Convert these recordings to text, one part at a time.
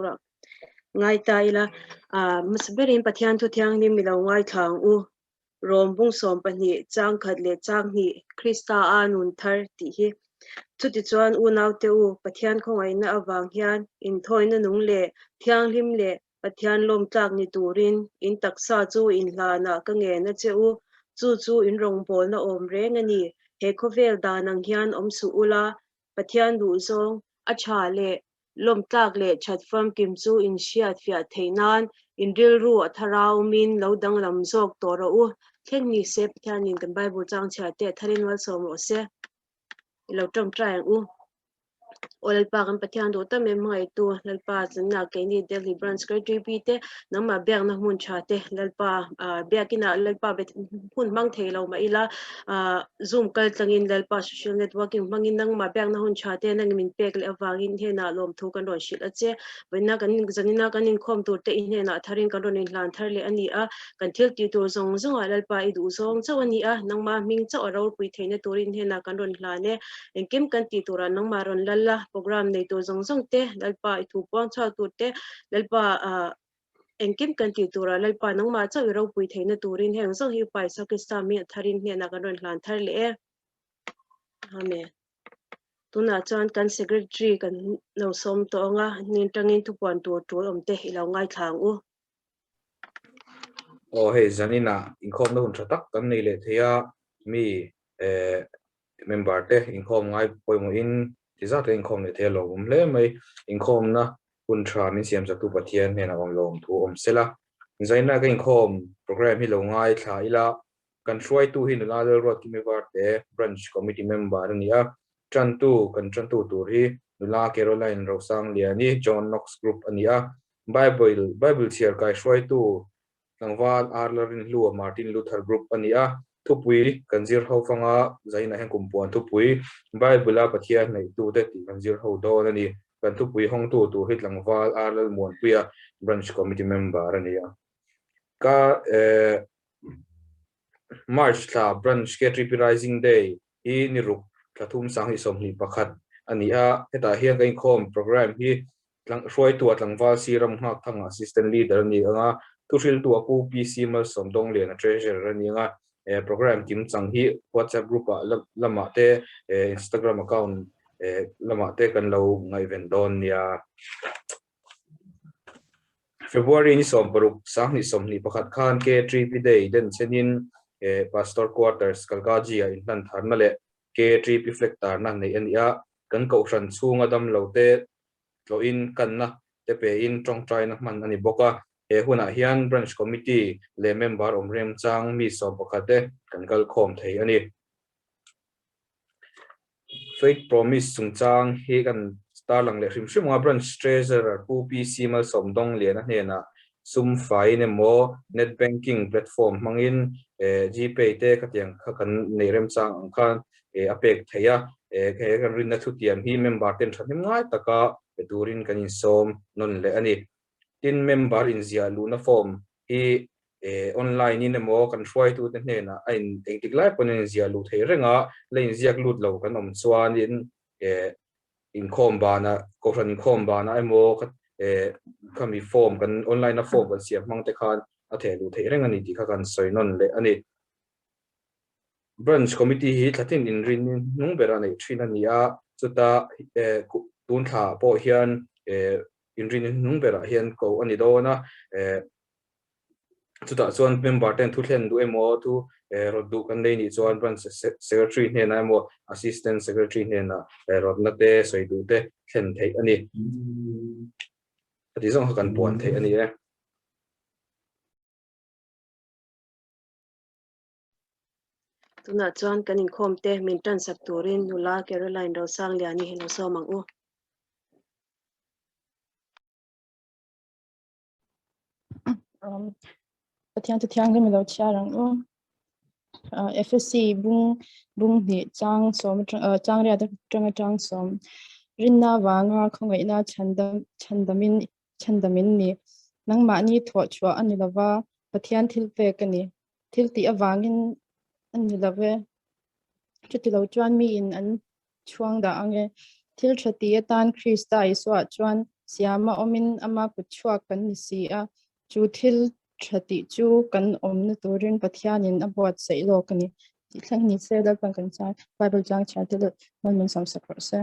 Ngai ta ila, hmasa berin Pathian thu thianghlim i lo ngaithla ang u. Rom bung 12 chang khat leh chang hnih Krista a nun thar tih hi. Chutichuan unaute u, Pathian khawngaihna avang hian inthawina nung leh thianghlim leh Pathian lawmtlak ni turin in taksa chu inhlanah ka ngen a che u. Chu chu in rawngbawlna awm reng a ni. He khawvel dan ang hian awm suh ula, Pathian duhzawng a tha leh lawmtlak leh that famkim chu in hriat fiah theih nan in rilru a tharaumin lo danglam zawk tawh rawh u. Thleng ni se Pathianin kan Bible chang chhiar te tharin malsawm rawh se. I lo tawngtai ang u. Aw Lalpa kan Pathian duh tam em hmangaihtu Lalpa chunna keini Delhi Branch KTP te nangmah biakna hmun tha te Lalpa biakinah Lalpa hun hmang thei lo mah ila Zoom kal tlangin Lalpa social networking hmangin nangmah biakna hun tha te nangin min pek leh avangin hnenah lawmthu kan rawn hrilh a che. Vawiina kan zanina kan inkhawm tur te i hnenah tharin kan rawn inhlan thar leh a ni a, kan thil tih tur zawng zawngah Lalpa i duh zawng chauh a ni a, nangmah hming chauh a ropui theihna turin hnenah kan rawn hlan e. Engkim kan tih turah nangmah rawn lal la, program nei tur zawng zawng te, Lalpa i thu puang chhuak tur te, Lalpa Engkim kan tih turah Lalpa nangmah chauh i ropui theihna turin heng zawng hi Upa Isua Krista mi a tharin hnenah kan rawn hlan thar leh e. Amen. Tunah chuan kan Secretary kan lo sawm tawh ang a, nin tangin thupuan tur tul awm te i lo ngaithla ang u. Aw hei zaninah inkhawmna hun tha tak kan nei leh thei a, mi eh member te inkhawm ngai pawimawhin ti zat kan inkhawm leh thei a lawmawm hle mai. Inkhawmna hun tha min siam chaktu Pathian hnenah awm lawm thu awm sela. Zaina ka inkhawm program hi lo ngaithla ila, kan hruaitu hi nula Lalruat Kimivarte Branch Committee member a ni a, tantu kan tantu tur hi nula Caroline Rosangliani John Knox Group a ni a, Bible Bible chhiar kai hruaitu Tlangval Ar Lalrinhlua Martin Luther Group a ni a, thupui kan zir ho fanga zainah hian kumpuan thupui Bible-a Pathian hnaihtu te tih kan zir ho dawn a ni. Kan thupui hawngtu tur hi Tlangval Ar Lalmuanpuia Branch Committee member a ni a. Ka March thla Branch KTP Rising Day hi ni ruk thla thum 2021 a ni a, hetah hian ka inkhawm programme hi Hruaitu a tlangval Siram Nghakthanga Assistant Leader a ni ang a, thuhriltu a Pu PC Malsawm Dawngliana Treasurer a ni ang a, programme kimchang hi WhatsApp group ah lamah te Instagram account lamah te kan lo ngaihven dawn nia. February ni 16, 2021 khan K3P Day denchhenin Pastor Quarters Kalkaji ah inhlan tharna leh K3P flag tarna neih a ni a, kan kohhran chhunga damlo te tlawhin kanna te pein tawngtaina hman a ni bawk a. He hunah hian Branch Committee leh member awm remchang mi 11 te kan kal khawm thei a ni. Faith Promise chungchang hi kan tarlang leh hrim hrim ang a, Branch Treasurer Pu PC Malsawmdawngliana hnenah sum faiin emaw net banking platform hmangin Gpay te khatiang kha kan nei remchang ang khan a pek theih a, he kan rinna thutiam hi member ten thahnem ngai taka pe turin kan insawm nawn leh a ni. Tin, member inziah luhna form hi online in emaw kan hruaitute hnenah a in engtik lai pawn a inziah luh thei reng a, la inziak lut lo kan awm chuanin inkhawm banah, kohhran inkhawm banah emaw khami form kan online a form kan siam hmang te khan a theh luh theih reng a ni tih kha kan sawi nawn leh a ni. Branch Committee hi thlatin inrin hnung bera neih thin a ni a, chuta tun thla pawh hian inrin hnung berah hian ko a ni dawn a, chutah chuan member ten thu thlen duh emaw thu rawt duh kan nei nih chuan Branch Secretary hnenah emaw Assistant Secretary hnenah rawtna te sawi duh te thlen theih a ni. Heti zawng kha kan puan theih a ni e. Tunah chuan kan inkhawm te min tansak turin nula Caroline Rosangliani hi lo sawm ang u. Pathian chu thianghlim i lo chhiar ang u. FSC bung bung hnih chang sawm chang riat atanga chang sawm rinna vanga khawngaihna chhandam chhandamin chhandamin ni nangmahni thawh chhuah a ni lova Pathian thil pek a ni. Thil tih avangin a ni lo ve. Chuti lo chuan miin an chhuang dah ang e. Thil tha ti atan Krista Isua chuan. Siama awmin ama kutchhuak kan ni si a, chu thil tha tih chu kan awmna turin Pathianin a buatsaih lawk a ni. Tih thleng ni se Lalpan kan chang Bible chang chhiar te leh hman min sawmsak rawh se.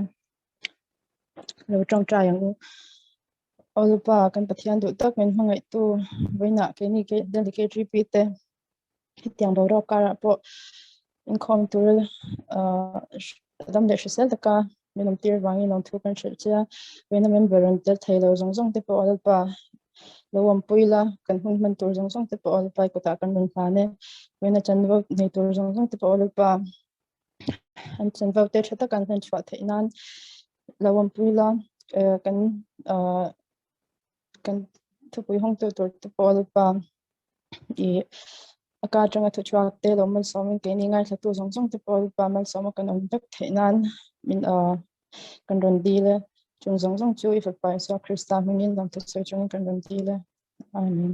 Lo tawngtai ang u. Aw Lalpa kan Pathian duh tak min hmangaihtu vawiinah keini Delhi KGP te hetiang boruak karah pawh inkhawm tur dam leh hrisel taka min awm tir vangin lawmthu kan hrilh che a, vawiina member rawn tel thei lo zawng zawng te pawh aw Lalpa lo awmpui la, kan hun hman tur zawng zawng te pawh aw Lalpa i kutah kan rawn hlan e, vawiina chanvo nei tur zawng zawng te pawh aw Lalpa an chanvo te tha taka an hlan chhuah theih nan lo awmpui la, kan kan thupui hawngtu tur te pawh Lalpa i a ka atanga thu chhuak te lo malsawmin keini ngaithlatu zawng zawng te pawh Lalpa malsawma kan awm vek theih nan min kan rawn dil e. Chung zawng zawng chu i fapa Isua Krista hmingin lawmthu sawi chungin kan rawn dil e. Amen.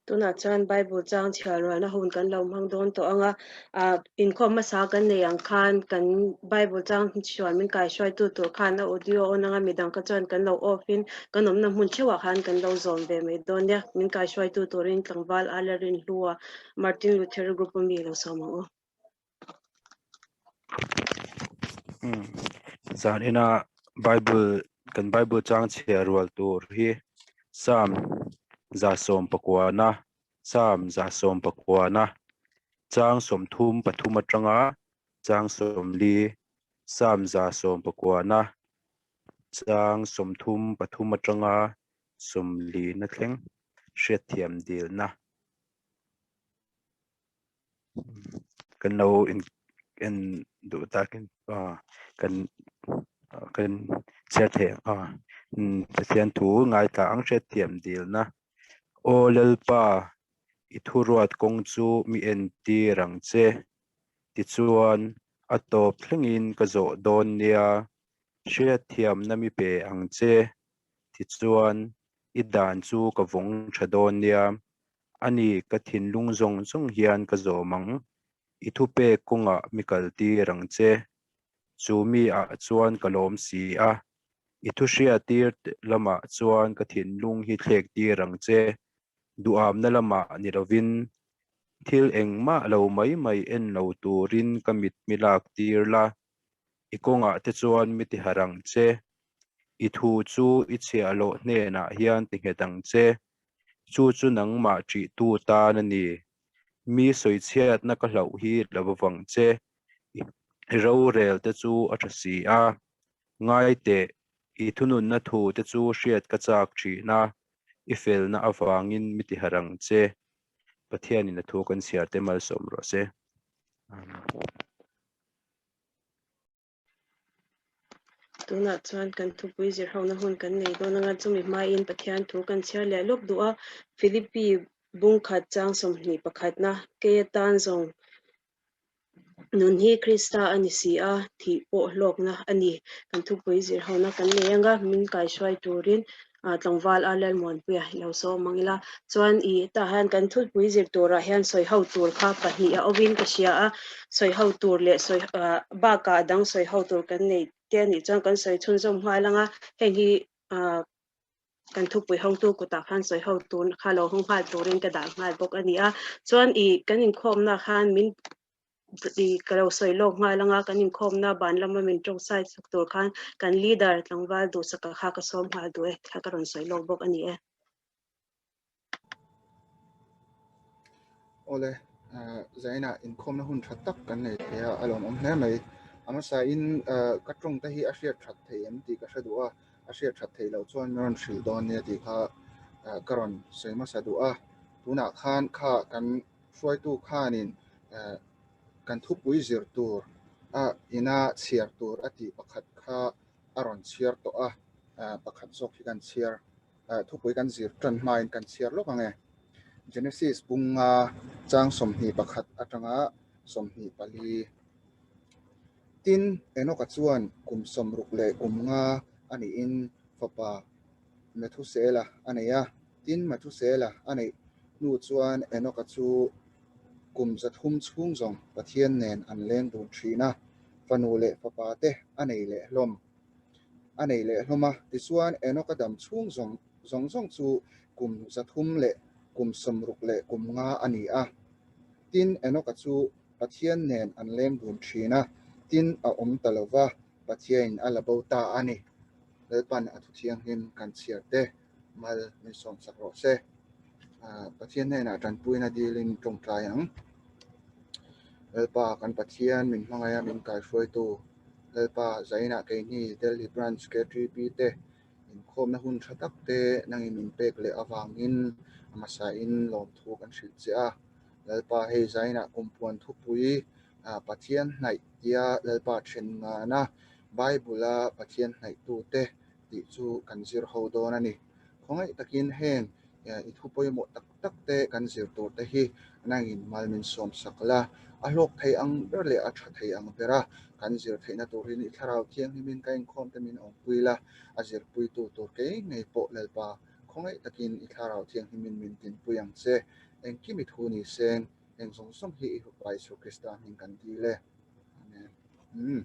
Tunah chuan Bible chang chhiar rualna hun kan lo hmang dawn tawh ang a, ah inkhawm hmasa kan nei ang khan kan Bible chang chhiar min kaihruaitu tur khan a audio on anga midang kha chuan kan lo off in kan awmna hmun theuhah khan kan lo zawm ve mai dawn nia. Min kaihruaitu turin tlangval Ala Rinhlua Martin Luther group a mi lo sawm ang u. Zan ina Bible kan Bible chang chhiar rual tur hi Psalm 119 Psalm 119 chang 33 atanga chang 40 Psalm 119 chang 33 atanga 40 na thleng hriatthiam dilna. Kan lo in en duh takin kan kan chhiar thei ang a Pathian thu ngaithla ang hriatthiam dilna Aw Lalpa i thuruat kawng chu mi entir ang che tichuan a tawp thlengin ka zawh dawn nia hriatthiamna mi pe ang che tichuan i dan chu ka vawng tha dawn nia. A ni, ka thinlung zawng zawng hian ka zawm ang. I thupek kawngah mi kaltir ang che. Chu mi ah chuan ka lawm si a. I thu hriatir lamah chuan ka thinlung hi thlek tir ang che. Duhamna lamah ni lovin, thil engmah lo mai mai en lo turin ka mit mi lak tir la. I kawngah te chuan mi ti harh ang che. I thu chu i chhiahhlawh hnenah hian ti nghet ang che. Chu chu nangmah ṭihtu tan a ni. Mi sawichhiatna ka hlauh hi lo va vang che. I rorel te chu a ṭha si a. Ngai teh, i thununna thu te chu hriat ka chak ṭhin a, i felna avangin mi ti harh ang che. Pathianin a thu kan chhiar te malsawm rawh se. Amen. Tunah chuan kan thupui zirhona hun kan nei dawn anga chumi hmain Pathian thu kan chhiar leh lawk duh a, Philippi bungkhat chang 21 pakhatna kei atan zawng nun hi Krista a ni si a, thih pawh hlawkna a ni. Kan thupui zirhona kan nei anga min kaihruai turin tlangval a Lalmuanpuia i lo sawm ang ila. Chuan i tah hian kan thupui zir turah hian sawi ho tur kha pahnih a awin ka hria a, sawi ho tur leh sawi bakah dang sawi ho tur kan nei te anih chuan kan sawi chhunzawm nghal ang a, heng hi kan thupui hawngtu kutah khan sawi ho tur kha lo hawng nghal turin ka dah nghal bawk a ni a. Chuan i kan inkhawmna khan min i ka lo sawi lawk nghal anga kan inkhawmna ban lama min tawngsai chhuk tur khan kan leader tlangval duhsaka kha ka sawm nghal duh e kha ka rawn sawi lawk bawk a ni e. Awle, Zaina inkhawmna hun tha tak kan nei thei a, a lawmawm hle mai. A hmasain ka tawng te hi a hriat that thei em tih ka hre duh a, a hriat that theih loh chuan min rawn hrilh dawn nia tih kha ka rawn sawi hmasa duh a. Tunah khan kha kan hruaitu khanin kan thupui zir tur a ina chhiar tur a tih pakhat kha a rawn chhiar tawh a, pakhat zawk hi kan chhiar thupui kan zir tan hmain kan chhiar lawk ang e. Genesis bunga chang 21 atanga 24. Tin, Enoka chuan kum 65 a niin fapa Methusela a nei a. Tin, Methusela a neih hnu chuan Enoka chu kum 300 chhung zawng Pathian nen an leng dun thin a. fanu leh fapa te a nei leh hlawm a nei leh hlawm a. Tichuan, Enoka dam chhung zawng zawng zawng chu kum 300 leh kum 60 leh kum nga a ni a. Tin, Enoka chu Pathian nen an leng dun thin a, tin a awm ta lo va, Pathianin a la bo ta a ni. Lalpan a thu thianghlim kan chhiar te mal min sawmsak rawh se. Pathian hnenah tanpuina dilin tawngtai ang. Lalpa kan Pathian min hmangaih a min kaihruaitu Lalpa Zainah keini Delhi Branch KTP te inkhawmna hun tha tak te nangin min pek leh avangin a hmasain lawmthu kan hrilh che a. Lalpa hei Zainah kumpuan thupui Pathian hnaih tia Lalpa then ngana Bible-a Pathian hnaihtute tih chu kan zir ho dawn a ni. Khawngaih takin heng i thu pawimawh tak tak te kan zir tur te hi nangin mal min sawm sak la, a hlawk thei ang ber leh a tha thei ang bera kan zir theihna turin i thlarau thianghlimin ka inkhawm te min awmpui la, a zirpuitu tur kei ngei pawh Lalpa khawngaih takin i thlarau thianghlimin min tinpui ang che. Engkim i thu ni seng, eng zawng zawng hi i Fapa Isua Krista hming kan dil e. Amen. Umm.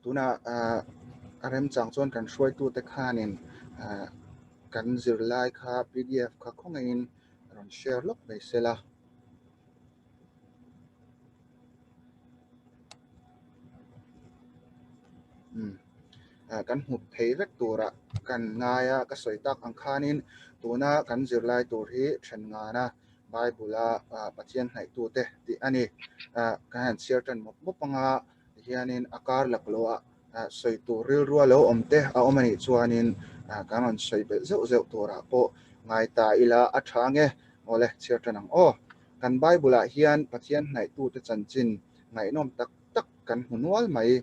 Tunah a remchang chuan kan hruaitute khanin kan zirlai kha pdf kha khawngaihin rawn share lawk mai se la. Kan hmu thei vek turah kan ngai a, ka sawi tak ang khanin tuna kan zirlai tur hi then ngana Bible-a Pathian hnaihtute tih a ni. Kan han chhiar tan mawp mawp anga tihianin a kar laklawh a sawi tur rilrua lo awm te a awm a nih chuanin kan rawn sawi belh zeuh zeuh turah pawh ngai ta ila a tha nge. Awle, chhiar tan ang aw. Kan Bible-ah hian Pathian hnaihtute chanchin ngaihnawm tak tak kan hmu nual mai.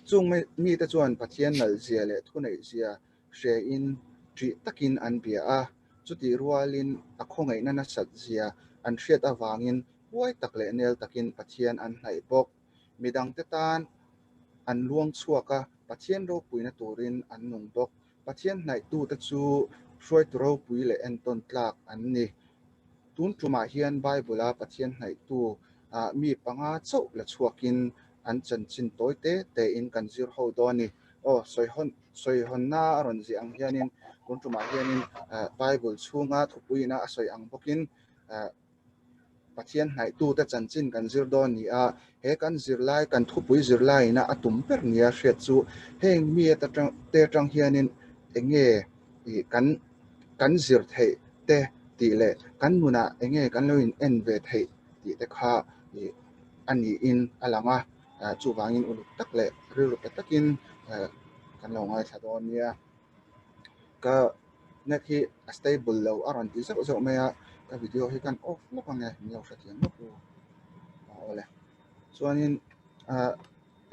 Chung mite chuan Pathian nalhzia leh thuneihzia hrein ṭih takin an bia a, chutih rualin a khawngaihna nasat zia an hriat avangin huai tak leh nel takin Pathian an hnaih bawk. Midangte tan an luang chhuak a, Pathian ropuina turin an nung bawk. Pathian hnaihtute chu hruaitu ropui leh entawn tlak an ni. Tun tumah hian Bible-a Pathian hnaihtu mi panga chauh la chhuakin an chanchin tawi te tein kan zir ho dawn a ni. Aw, sawihawn sawihawnna a rawn ziah ang hianin tun tumah hianin Bible chhunga thupuiina a sawi ang bawkin Pathian hnaihtute chanchin kan zir dawn ni a, he kan zirlai kan thupui zirlaiina a tum ber nia hriat chu heng mi te atang hianin eng nge ih kan kan zir theih te tih leh kan nunah eng nge kan lo in en ve theih tih te kha ih a niin a lang a, chuvangin uluk tak leh rilru pe takin kan lo ngaithla dawn nia. Ka net hi a stable lo a rawn ti zeuh zeuh mai a, ka video hi kan off lawk ang e, min lo hrethiam lawk u. Awle. Chuanin ah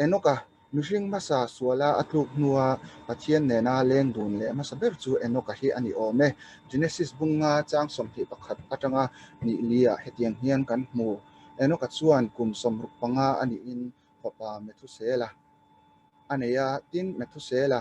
Enoch-a mihring hmasa suala a tluk hnua Pathian nena leng dun leh hmasa ber chu Enoch-a hi a ni awm e. Genesis bunga chang 21 atanga hnih liah hetiang hian kan hmu. Enoch-a chuan kum 65 a nihin fapa Methusela a nei a, tin Methusela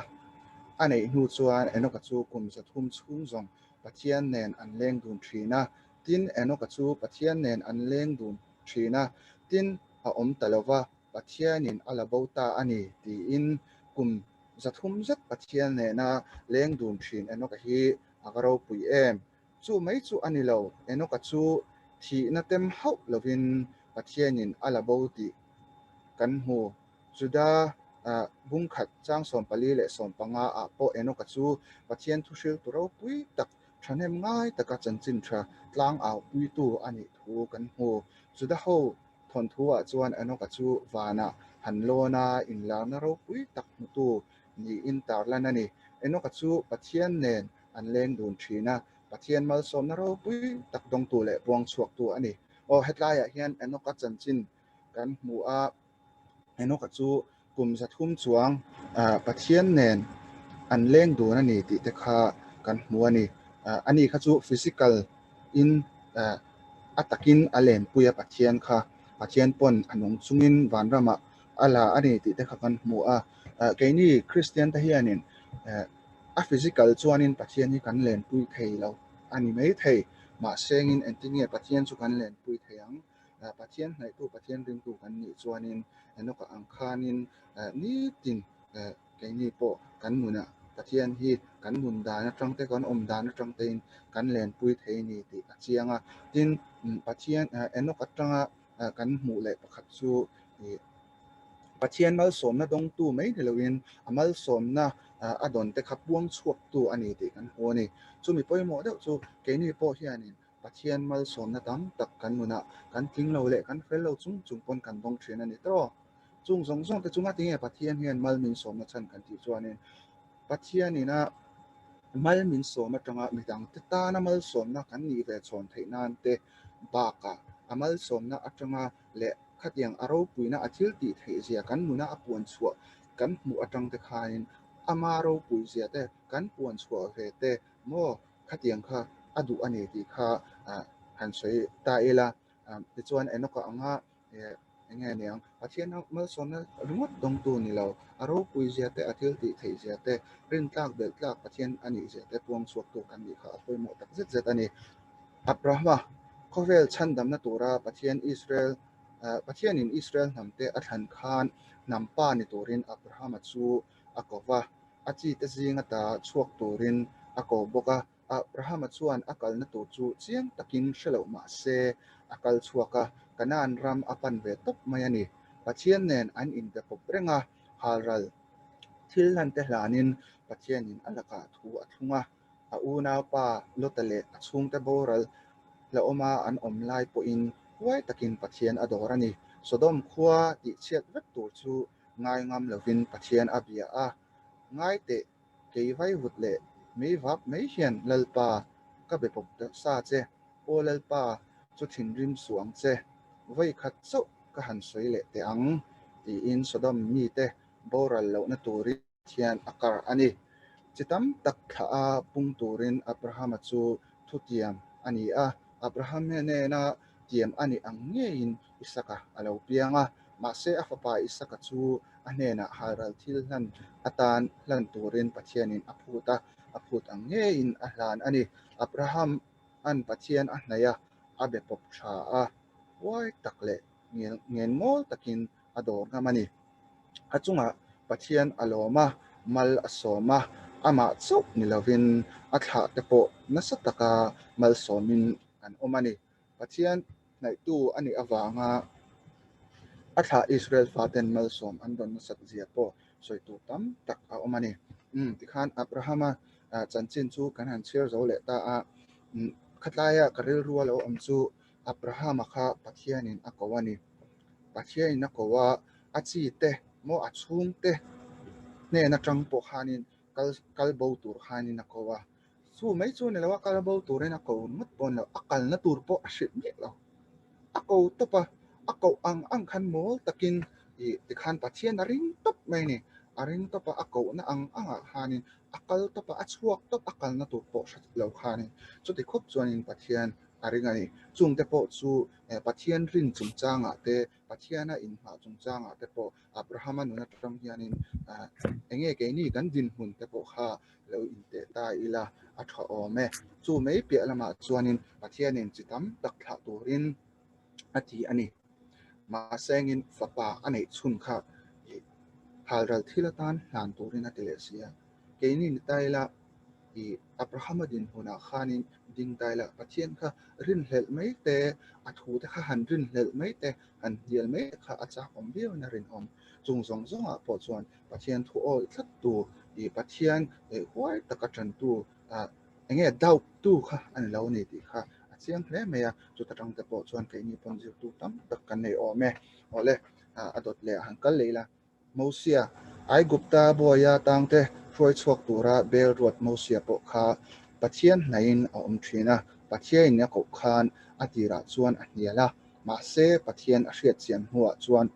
a neih hnu chuan Enoch-a chu kum 300 chhung zawng Pathian nen an leng dun thin a, tin Enoch-a chu Pathian nen an leng dun thin a, tin a awm ta lo va, Pathianin a la bo ta a ni tiin kum 300 zet Pathian nena leng dun thin Enoch-a hi a va ropui em? Chu mai chu a ni lo, Enoch-a chu thihna tem hauh lovin Pathianin a la bo tih kan hmu. Juda bungkhat chang 14 leh 15 ah pawh Enoch-a chu Pathian thuhriltu ropui tak thahnem ngai taka chanchin tha tlang au puitu a nih thu kan hmu. Juda ho thawnthu-ah chuan Enoch-a chu vanah han lawna inlarna ropui tak hmutu niin tarlan a ni. Enoch-a chu Pathian nen an leng dun thin a, Pathian malsawmna ropui tak dawngtu leh puang chhuaktu a ni. Aw, hetlaiah hian Enoch-a chanchin kan hmu a, Enoch-a chu kum 300 chuang Pathian nen an leng dun a ni tih te kha kan hmu a ni. Ani kha chu physical in a takin a lenpui a Pathian kha, Pathian pawn a nung chungin vanramah a la a ni tih te kha kan hmu a. Keini Kristian te hianin a physical chuanin Pathian hi kan lenpui thei lo a ni mai thei. Mahsengin engtin nge Pathian chu kan lenpui thei ang? Pathian hnaihtu, Pathian ringtu kan nih chuanin Enoka ang khanin nitin keini pawh kan nunah Pathian hi kan nun dan atang te, kan awm dan atang tein kan lenpui thei a ni tih a chiang a. Tin, Pathian Enoch atanga kan hmuh leh pakhat chu Pathian malsawmna dawngtu mai ni loin a malsawmna a dawn te kha puang chhuaktu a ni tih kan hmu a ni. Chumi pawimawh deuh chu keini pawh hianin Pathian malsawmna tam tak kan nunah kan tling lo leh kan fel lo chung chung pawn kan dawng thin a ni tawh. Chung zawng zawng te chu ngatinge Pathian hian mal min sawmna chhan kan tih chuanin Pathianin a mal min sawm atanga midangte tana malsawmna kan nih ve chhawn theih nan te bakah a malsawmna atanga leh khatiang a ropuina a thil tih theih zia kan nuna a puan chhuah kan hmuh atang te khanin ama ropui zia te kan puan chhuah ve te maw khatiang kha a duh a ni tih kha han sawi ta ila. Tichuan Enoch-a anga eng nge niang Pathian malsawmna ringawt dawngtu ni lo, a ropui zia te, a thil tih theih zia te, rintlak belh tlak Pathian a nih zia te puang chhuaktu kan nih kha a pawimawh tak zet zet a ni. Abrahama, khawvel chhandamna tura Pathian Israel Pathianin Israel hnamte a thlan khan hnam pa ni turin Abrahama chu a ko va, a chite zinga ta chhuak turin a ko bawk a. Abrahama chuan a kalna tur chu chiang takin hre loh mah se, a kal chhuak a, Kanaan ram a pan ve tawp mai a ni. Pathian nen an inbe pawp reng a, halral thil hlante hlanin Pathianin a lakah thu a thlung a. A unaupa Lota leh a chhungte boral hlauhawma an awm lai pawhin huai takin Pathian a dawr a ni. Sodom khua tihchhiat vek tur chu ngai ngam lovin Pathian a bia a, Ngai teh, kei vaivut leh mei vap mai hian Lalpa ka be pawp deuh sa che, Aw Lalpa chu thinrim suh ang che, vawi khat chauh ka han sawi leh teh ang, tiin Sodom mite boral lohna turin Pathian a kar a ni. Chi tam tak thlah a pung turin Abrahama chu thutiam a ni a, Abraham hnena tiam a nih ang ngeiin Isaka a lo piang a, mahse a fapa Isaka chu a hnenah halral thil hlan atan hlan turin Pathianin a phut a, a phut ang ngeiin a hlan a ni. Abraham an Pathian a hnaih a, a be pawp tha a, huai tak leh ngenmawl takin a dawr ngam a ni. A chungah Pathian a lawm a, mal a sawm a, amah chauh ni lovin a thlah te pawh nasa taka malsawmin an awm a ni. Pathian hnaihtu a nih avanga a thlah Israel faten malsawm an rawn nasat zia pawh sawi tur tam tak a awm a ni. Umm tikhan Abrahama chanchin chu kan han chhiar zo leh ta a, khatlaia ka rilru a lo awm chu Abrahama kha Pathianin a ko a ni. Pathianin a ko a, a chi te maw a chhungte hnen atang pawh khanin kal kal bo tur khanin a ko a. Chu mai chu ni lo a, kal bo turin a ko ngawt pawh ni lo, a kalna tur pawh a hrilh miah lo. A ko tawp a, a koh ang ang khan mawl takin ih tikhan Pathian a ring tawp mai a ni. A ring tawp a, a kohna ang angah khanin a kal tawp a, a chhuak tawp, a kalna tur pawh hre lo khanin chuti khawp chuanin Pathian a ring a ni. Chungte pawh chu Pathian rin chungchangah te, Pathiana inhmah chungchangah te pawh Abrahama nun atang hianin eng nge keini kan dinhmun te pawh kha lo inteh ta ila a tha awm e. Chu mai piah lamah chuanin Pathianin chi tam tak thlah turin a ti a ni. Mahse engin fapa a neih chhun kha halral thil atan hlan turin a ti leh si a. Keini ni ta ila I Abrahama dinhmunah khanin ding ta ila Pathian kha rinhlelh mai te, a thute kha han rinhlelh mai te, han hnial mai te kha a chak awm viauin a rinawm. Chung zawng zawngah pawh chuan Pathian thu awi tlat tu, i Pathian huai taka tantu, eng nge doubt tu kha a ni lo a ni tih kha a chiang hle mai a. Chuta tang te pawh chuan keini pawn zirtu tam tak kan nei awm e. Awle, a dawt leh a han kal leh ila. Mosia, Aigupta buaia tangte hruai chhuak tura bel ruat Mosia pawh kha Pathian hnaihin a awm thin a, Pathianin a koh khan a tirah chuan a hnial a, mahse Pathian a hriat chian hnuah chuan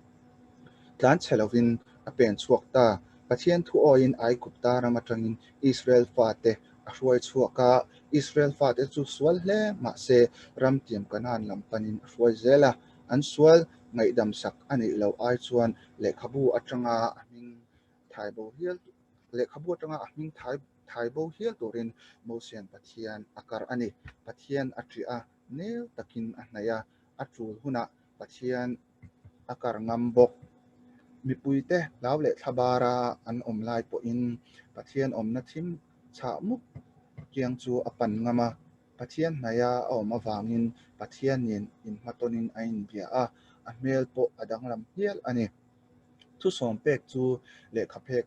tlanchhe lovin a pen chhuak ta. Pathian thu awiin Aigupta ram atangin Israel fate a hruai chhuak a, Israel fate chu sual hle mahse ramtiam Kanaan lam panin a hruai zel a, an sual ngaihdam sak a neih loh ai chuan lehkhabu atanga a hming thai bo hial lehkhabu atanga a hming thai thai bo hial turin Mosian Pathian a kar a ni. Pathian a ṭih a, nel takin a hnaih a, a ṭul hunah Pathian a kar ngam bawk. Mipuite hlau leh thlabara an awm lai pawhin Pathian awmna thim chhah mup kiang chu a pan ngam a. Pathian hnaia a awm avangin Pathianin inhmatawnin a inbia a, a hmel pawh a danglam hial a ni. Thusawm pek chu lehkha phek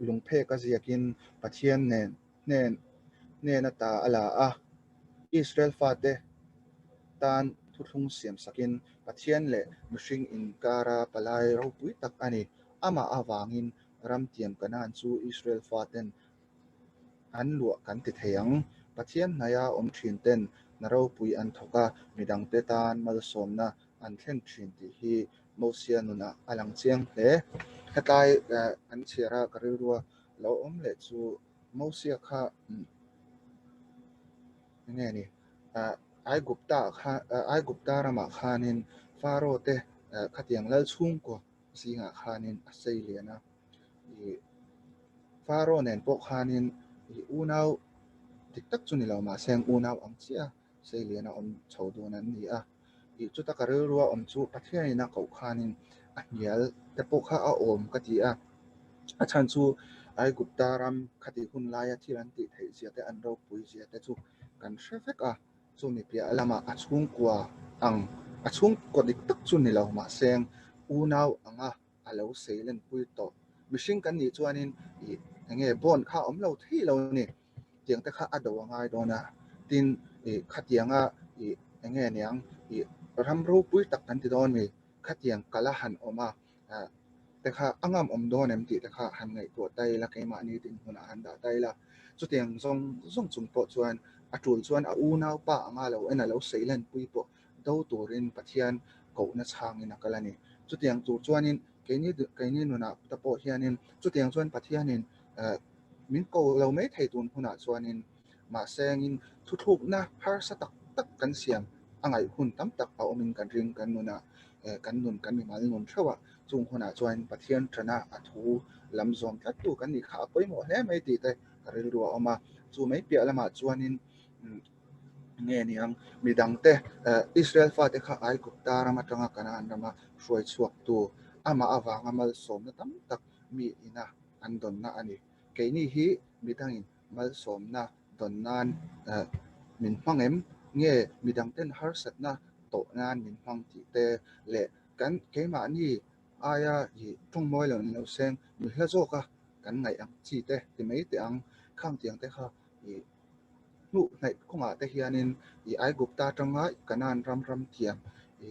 lung phek a ziakin Pathian nen hnen hnen ata a la a. Israel fate tan thuthlung siam sakin Pathian leh mihring inkara palai ropui tak a ni. Amah avangin ramtiam Kanaan chu Israel faten an luah kan ti thei ang. Pathian hnaia awm thin ten hna ropui an thawk a, midangte tan malsawmna an thlen thin tih hi Mosia nunah a lang chiang hle. Hetlai kan chhiar a ka rilrua lo awm leh chu Mosia kha enge ni Aigupta kha Aigupta ramah khanin Pharaoh te khatiang lal chhungkaw zingah khanin a sei lian a. Ih Pharaoh nen pawh khanin ih unau dik tak chu ni lo mahse unau ang chiah a sei lian a awm chho dun an ni a. Ih chuta ka rilrua awm chu Pathianin a koh khanin a hnial te pawh kha a awm ka ti a. A chhan chu Aigupta ram khatih hun laia thil an tih theih zia te an ropui zia te chu kan hre vek a. Chumi piah lamah a chhungkua ang a chhungkua dik tak chu ni lo mahse unau anga a lo sei lenpui tawh. Mihring kan nih chuanin ih eng nge bond kha a awm lo thei lo a ni. Tiang te kha a do a ngai dawn a, tin ih khatianga ih eng nge niang ih ram ropui tak kan ti dawn mi khatiang kal a han awm a ah te kha a ngam awm dawn em tih te kha han ngaihtuah ta ila keimahni dinhmunah han dah ta ila. Chutiang zawng zawng chung pawh chuan a tul chuan a unaupa anga lo en a lo sei lenpui pawh do turin Pathian kohna chhangin a kal a ni. Chutiang tur chuanin keini keini nunah te pawh hianin chutiang chuan Pathianin eh min ko lo mai thei tun hunah chuanin mahsengin thuthlukna harsa tak tak kan siam a ngaih hun tam tak a awmin kan ring kan nunah eh kan nun kan mimal nun theuh a chung hunah chuan Pathian tana a thu lam zawm tlat tu kan nih kha a pawimawh hle mai tih te ka rilru a awm a. Chu mai piah lamah chuanin umm Nge niang, midangte Israel fate kha Aigupta ram atanga Kanaan rama hruai chhuaktu, amah avanga malsawmna tam tak mi ina an dawnna a ni. Keini hi midangin malsawmna dawn nan min hmang em? Nge midangten harsatna tawh nan min hmang tih te leh kan keimahni aia i tawngmawi lo ni lo seng mi hla zawka kan ngaih ang chi te ti mai teh ang, khang tiang te kha i Hnuh hnaih kawngah te hianin i Aigupta atanga Kanaan ram ram thiam i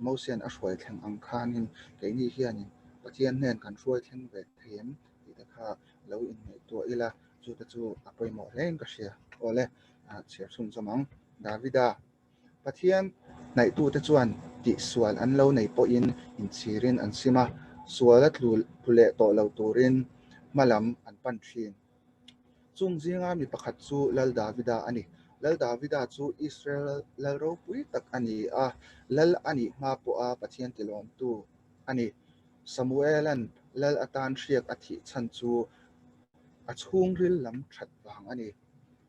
Mosian a hruai thleng ang khanin keini hianin Pathian hnen kan hruai thleng ve thei em tih te kha lo inngaihtuah ila chu te chu a pawimawh hlein ka hria. Awle, chhiar chhunzawm ang. Davida, Pathian hnaihtute chuan tihsual an lo nei pawhin inchhirin an sim a, suala tlu leh tawh lo turin hma lam an pan thin. Chung zinga mi pakhat chu Lal Davida a ni. Lal Davida chu Israel lal ropui tak a ni a, lal a nih hma pawha Pathian tilawmtu a ni. Samuela'n lal atan hriak a thih chhan chu a chhungril lam that vang a ni.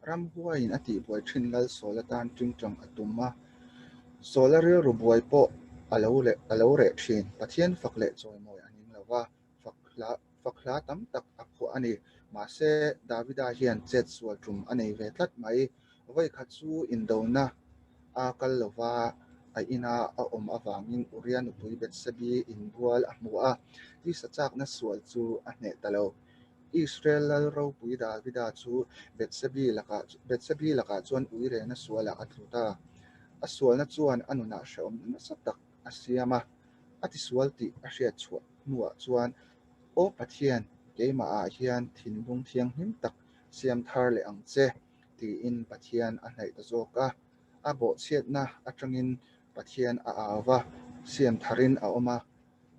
Ramhuaiin a tihbuai thin lal Saul atan tingtang a tum a, Saula rilru buai pawh a lo reh thin. Pathian fak leh chawimawi a ning lo va, fak hla Fak hla tam tak a phuah a ni. Mahse, Davida hian chet sual tum a nei ve tlat mai. Vawikhat chu indona a kal lova a ina a awm avangin Uria nupui Bethsebi inbual a hmu a, tisa chakna sual chu a hneh ta lo. Israel lal ropui Davida chu Bethsebi lakah Bethsebi lakah chuan uirena sualah a tlu ta. A sualna chuan a nunah hrehawmna nasa tak a siam a, a tisual tih a hriat chhuah hnuah chuan, Aw Pathian, keimahah hian thinlung thianghlim tak siam thar leh ang che, tiin Pathian a hnaih ta zawk a. A bawhchhiatna atangin Pathian a au va, siam tharin a awm a,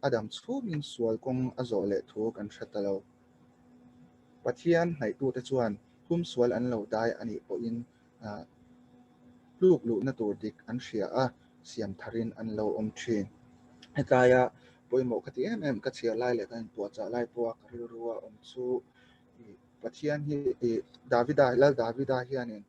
a dam chhungin sual kawng a zawh leh thu kan hre ta lo. Pathian hnaihtute chuan humsual an lo dai a nih pawhin tluk luhna tur dik an hria a, siam tharin an lo awm thin. Hetaia pawimawh ka ti em em, ka chhiar lai leh ka inpuahchah lai pawha ka rilru a awm chu Pathian hi ih Davida, Lal Davida hianin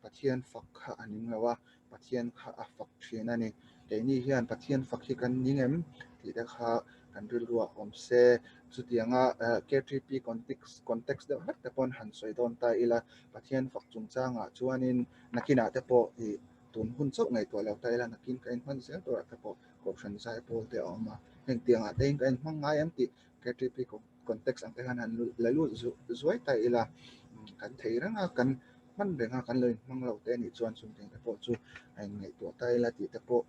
Pathian fak kha a ning lo a, Pathian kha a fak thin a ni. Keini hian Pathian fak hi kan ning em tih te kha kan rilruah awm se. Chutianga KTP context context deuh hlek te pawn han sawi dawn ta ila, Pathian fak chungchangah chuanin nakinah te pawh ih tun hun chauh ngaihtuah lo ta ila nakin ka inhman zel turah te pawh Kohhran zaipawl te a awm a. Hengtiangah te in ka inhmang ngai em tih KTP context ang te khan han la lut zuai ta ila kan thei reng a, kan hman reng a, kan lo inhmang lo te anih chuan chungtiang te pawh chu a inngaihtuah ta ila tih te pawh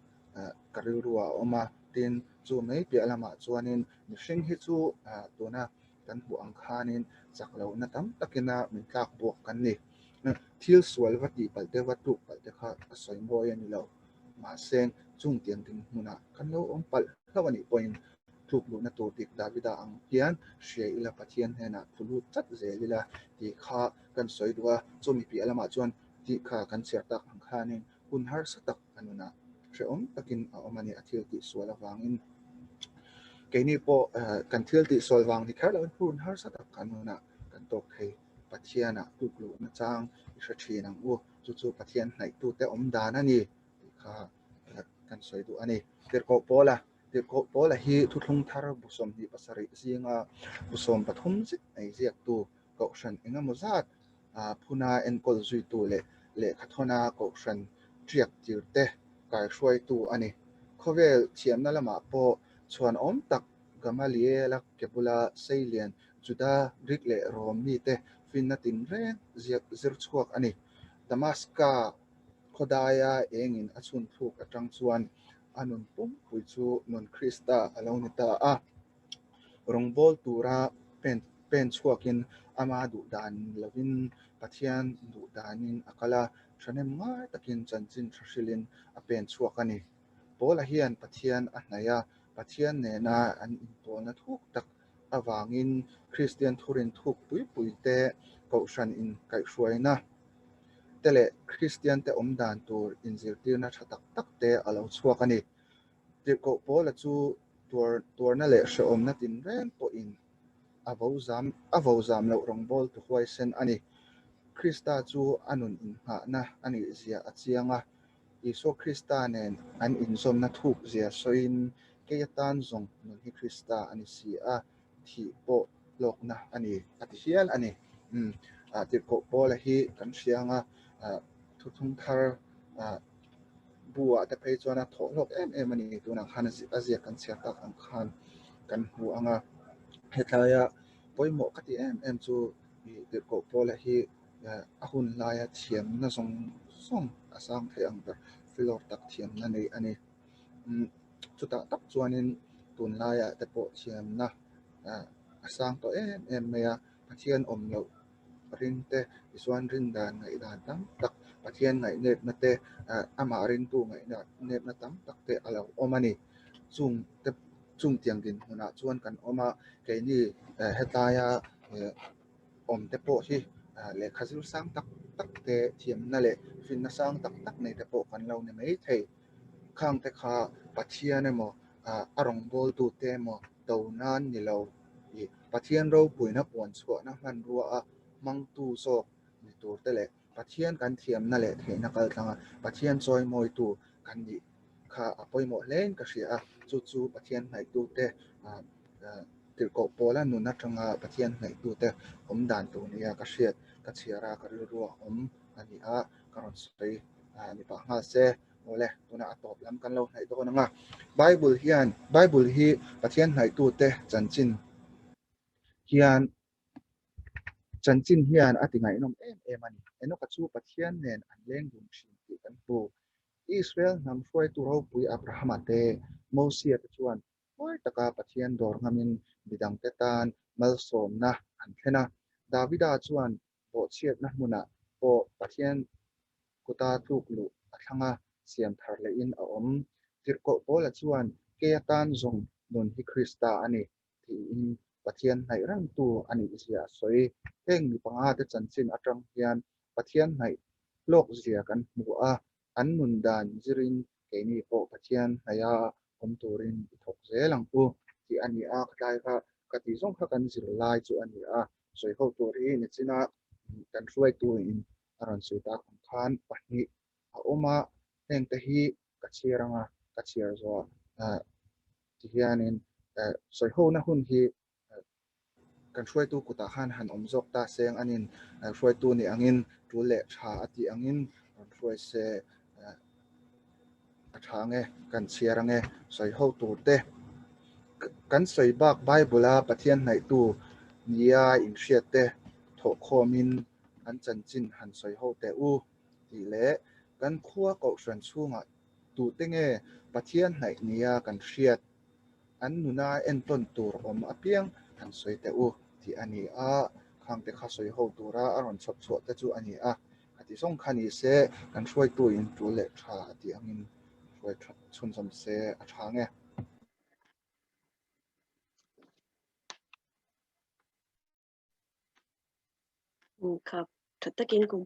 ka rilru ah a awm a. Tin, chu mai piah lamah chuanin mihring hi chu tuna kan hmuh ang khanin chak lohna tam takina min tlak buak kan ni. Thil sual va tih palh te va tluk palh te kha a sawi mawi a ni lo. Mahse, chungtiang dinhmunah kan lo awm palh hlauh anih pawhin Tluk luhna tur dik Davida ang hian hria ila Pathian hnenah thu lut tlat zel ila tih kha kan sawi duh a, chumi piah lamah chuan tih kha kan chhiar tak ang khanin hun harsa tak a nunah hrehawm takin a awm a ni a thil tih sual avangin. Keini pawh kan thil tih sual vang ni kher loin hun harsa tak a nunah kan tawk thei. Pathianah tluk luhna chang i hre thin ang u, chu chu Pathian hnaihtute awm dan a ni tih kha kan sawi duh a ni. Tirhkoh Paula Tirhkoh Paula hi thuthlung thar bu 27 zinga bu 13 zet mai ziaktu Kohhran engemaw zat phuna enkawl zuitu leh lehkhathawna Kohhran ṭiak tirte kaihruaitu a ni. Khawvel thiamna lamah pawh chhuanawm tak Gamaliela ke bula seilian Juda, Greek leh Rom mite finna tinreng ziak zir chhuak a ni. Damaska khawdaia engin a chhun thluk atang chuan A nun pumpui chu nun Krista a lo ni ta a. Rawngbâwl tura pen pen chhuakin ama duh dan lovin Pathian duh danin a kal a, thahnem ngai takin chanchin tha hrilhin a pen chhuak a ni. Paula hian Pathian a hnaih a, Pathian nena an inpawlna thuk tak avangin Kristian thurin thuk pui pui te, Kohhran inkaihhruaina te leh Kristian te awm dan tur inzirtirna tha tak tak te a lo chhuak a ni. Tirhkoh Paula chu tuar tuarna leh hrehawmna tinreng pawhin a vo zam a vo zam loh rawngbâwl tu huaisen a ni. Krista chu a nun innghahna a nih zia a chiang a, Isua Krista nen an inzawmna thuk zia sawiin, Kei atan zawng nun hi Krista a ni si a, thih pawh hlawkna a ni a ti hial a ni. Umm ah tirhkoh Paula hi kan hria anga ah thuthlung thar ah bu ah te phei chuan a thawh hlawk em em a ni tunah khan a ziak kan chhiar tak ang khan kan hmu anga hetlaia pawimawh ka ti em em chu ih tirhkoh Paula hi a hun laia thiamna zawng zawng a sang thei ang ber filawr tak thiamna nei a ni. Umm chutah tak chuanin tunlaiah te pawh thiamna a sang tawh em em mai a, Pathian awm loh ring te tichuan rin dan ngaihdan tam tak Pathian ngaihnepna te amah ringtu ngaihnepna tam tak te a lo awm a ni. Chung te chung tiang dinhmunah chuan kan awm a, keini hetlaia awm te pawh hi lehkha zir sang tak tak te thiamna leh finna sang tak tak nei te pawh kan lo ni mai thei. Khang te kha Pathian emaw a rawngbawltute emaw do nan ni lo ih Pathian ropuina puan chhuahna hmanrua a hmangtu zawk ni tur te leh Pathian kan thiamna leh theihna kaltlanga Pathian chawimawitu kan nih kha a pawimawh hlein ka hria a, chu chu Pathian hnaihtute tirhkoh pawla nun atanga Pathian hnaihtute awm dan tur nia ka hriat ka chhiar a ka rilrua awm a ni a ka rawn sawi ni pah nghal se. Awle, tunah a tawp lam kan lo hnaih dawn ang a. Bible hian, Bible hi Pathian hnaihtute chanchin hian chanchin hian a ti ngaihnawm em em a ni. Enoka chu Pathian nen an leng dun thin tih kan hmu. Israel hnam hruaitu ropui Abrahama te, Mosia te chuan Huai taka Pathian dawr ngamin midangte tan malsawmna an thlen a. Davida chuan bawhchhiatna hmunah pawh Pathian kuta tluk luh a thlang a, siam thar lehin a awm. Tirhkoh Paula chuan, Kei atan zawng nun hi Krista a ni, tiin Pathian hnaih rengtu a nih zia a sawi. Heng mi pangate chanchin atang hian Pathian hnaih hlawk zia kan hmu a, an nun dan zirin keini pawh Pathian hnaiha awm turin i thawk zel ang u tih a ni a, ka tlai kha ka tih zawng kha kan zir lai chu a ni a, sawi ho tur hi nichina kan hruaitu in a rawn sawi tak ang khan pahnih a awm a, hengte hi ka chhiar ang a, Ka chhiar zawh ah tihianin sawihona hun hi kan hruaitu kutah khan han awm zawk ta seng anin hruaitu nih angin tul leh tha a tih angin rawn hruai se a tha ange, kan chhiar ange sawiho tur te. Kan sawi bak Bible a Pathian hnaihtu nia inhriat te thawhkhawmin an chanchin han sawiho teh u tih leh kan khua kohhran chhungah tute nge Pathian hnaih nia kan hriat an nuna entawn tur awm apiang han sawi teh u tih a ni a, khangte kha sawi ho tura a rawn chhawp chhuah te chu a ni a, khati zawng kha ni se kan hruaitu in tul leh tha a tih angin hruai chhunzawm se a tha nge. Khap tha takin kum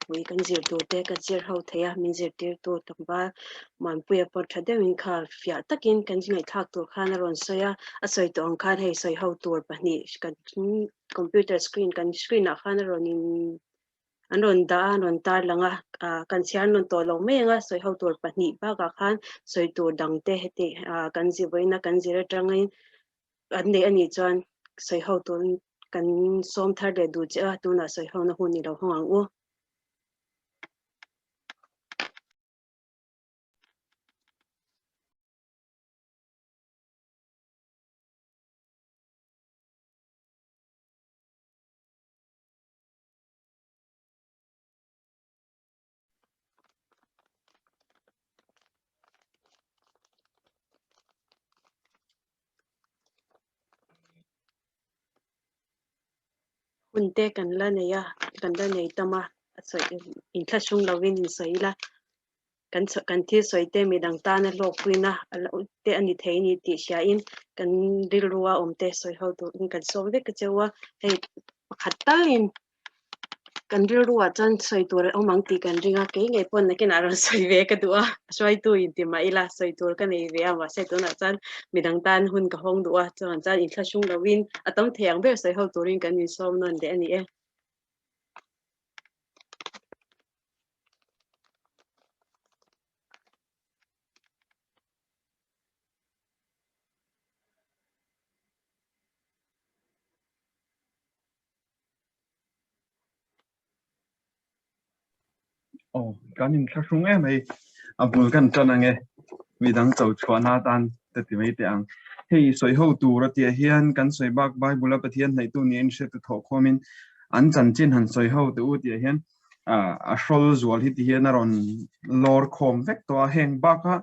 pui kan zir tur te ka zir ho thei a, min zirtirtu tlangval Muanpuia pawh tha deuhin kha fiah takin kan ngaihthlak tur khan a rawn sawi a, a sawi tawh ang khan hei sawi ho tur pahnih kan computer screen kan screen ah khan a rawn in an rawn dah a, an rawn tar lang a, kan chhiar nawn tawh lo mai ang a, sawi ho tur pahnih bakah khan sawi tur dang te heti kan zir vawiin a kan zir atangin an neih a nih chuan sawi ho turin kan sawm thar leh duh che a, tunah sawi hona hun i lo hawng ang u. Hun te kan la nei a, kan la nei tam a, a sawi inthlahrung lovin in sawi ila, kan kan thil sawi te midang tana hlawkpuina a lo te a ni thei a ni tih hriain kan rilrua awm te sawi ho turin kan sawm vek a cheu a, hei pakhat talin Kan rilruah chuan sawi tur a awm ang tih kan ring a, kei ngei paw'n nakinah rawn sawi ve ka duh a, hruaitu inti mah ila sawi tur ka nei ve a, mahse tunah chuan midang tan hun ka hawng duh a, chuan chuan inthlahrung loin a tam thei ang ber sawi ho turin kan insawm nawn leh a ni e. Aw, kan inthlahrung em hei. A bul kan tan ang e. Midang cho chhuahna atan te ti mai teh ang. Hei sawi ho tur a tia hian kan sawi bak Bible a Pathian hnaihtu nia inhriat te thawh khawmin an chanchin han sawi ho teh u tia hian a hrawl zual hi ti hian a rawn lawr khawm vek tawh a. Heng baka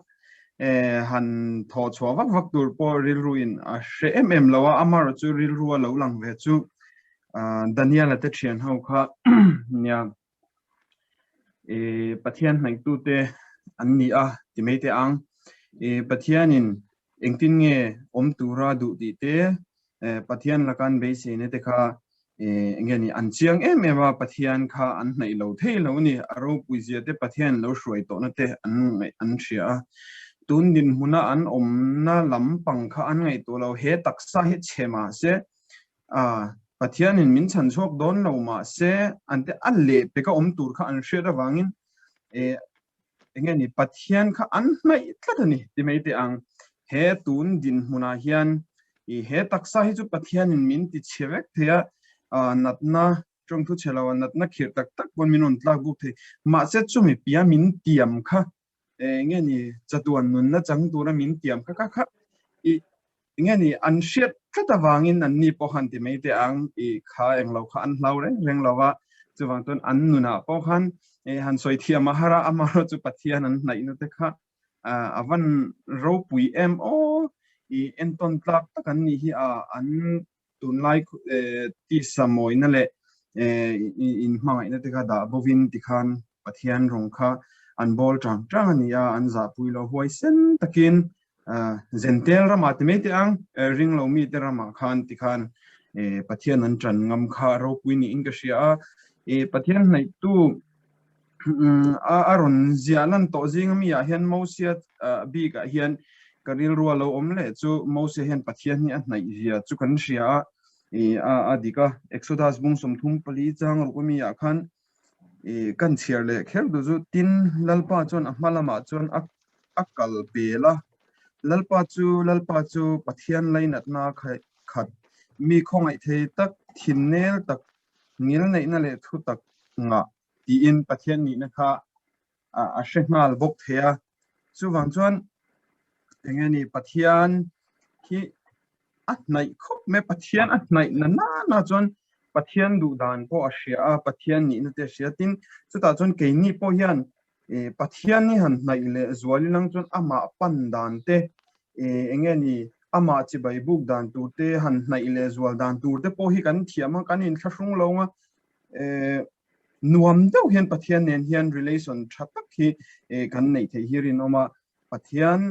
han thawh chhuah vak vak tur pawh rilru in a hre em em lo a, amaherawhchu rilru a lo lang ve chu Daniel-a te thian ho kha nia Pathian hnaihtu te an ni a ti mai teh ang. Pathianin engtin nge awm tura duh tih te, Pathian laka an beiseina te kha enge ni an chiang em em a, Pathian kha an hnaih lo thei lo a ni. A ropui zia te Pathian lo hruai tawhna te an ngaih an hria a. Tun dinhmuna an awmna lampang kha an ngaihtuah lo, he taksa hi chhe mah se A, Pathianin min chhan chhuak dawn lo mah se an te a leh peka awm tur kha an hriat avangin e enge ni Pathian kha an hnaih tlat a ni ti mai teh ang. He tun dinhmunah hian i he taksa hi chu Pathianin min ti chhe vek thei a, natna tawngthu chhe lo a natna khirh tak tak pawn min rawn tlak buk thei. Mahse chumi pia min tiam kha enge ni chatuan nunna chang tura min tiam kha kha kha i enge ni an hriat tlat avangin an ni pawh khan ti mai teh ang i kha englo kha an hlau reng reng lova chuvang chuan an nunah pawh khan han sawi thiam a har a amaherawh chu Pathian an hnaihna te kha a van ropui em aw i entawn tlak tak an nih hi a an tunlai tisa mawina leh inhmangaihna te kha dah bovin tikhan Pathian rawng kha an bawl tang tang a ni a, an zahpui lo huaisen takin Zentel ramah ti mai teh ang, ring lo mite ramah khan tikhan Pathian an tan ngam kha ropui niin ka hria a. Pathian hnaihtu a rawn ziah lan tawh zing ami ah hian Mosia bikah hian ka rilru a lo awm leh chu Mosia hian Pathian hi a hnaih zia chu kan hria a, a dik a. Exodus bung 34 chang ruk ami ah khan kan chhiar leh kher duh chu tin Lalpa chuan a hma lamah chuan a. a kal pel a. Lalpa chu Lalpa chu Pathian lainatna khat, mi khawngaih thei tak, thinnel tak, ngilneihna leh thu tak ngah tiin Pathian nihna kha a hre nghal bawk thei a. Chuvang chuan enge ni Pathian hi a hnaih khawp mai, Pathian a hnaih na nana chuan Pathian duh dan pawh a hria a, Pathian nihna te a hria. Tin, chutah chuan keini pawh hian Pathian hi han hnaih leh zual ilang chuan amah pan dan te, enge ni amah chibai buk dan tur te, han hnaih leh zual dan tur te pawh hi kan thiam a, kan inthlahrung lo a. Nuam deuh hian Pathian nen hian relation tha tak hi kan neih theih hi rinawm a, Pathian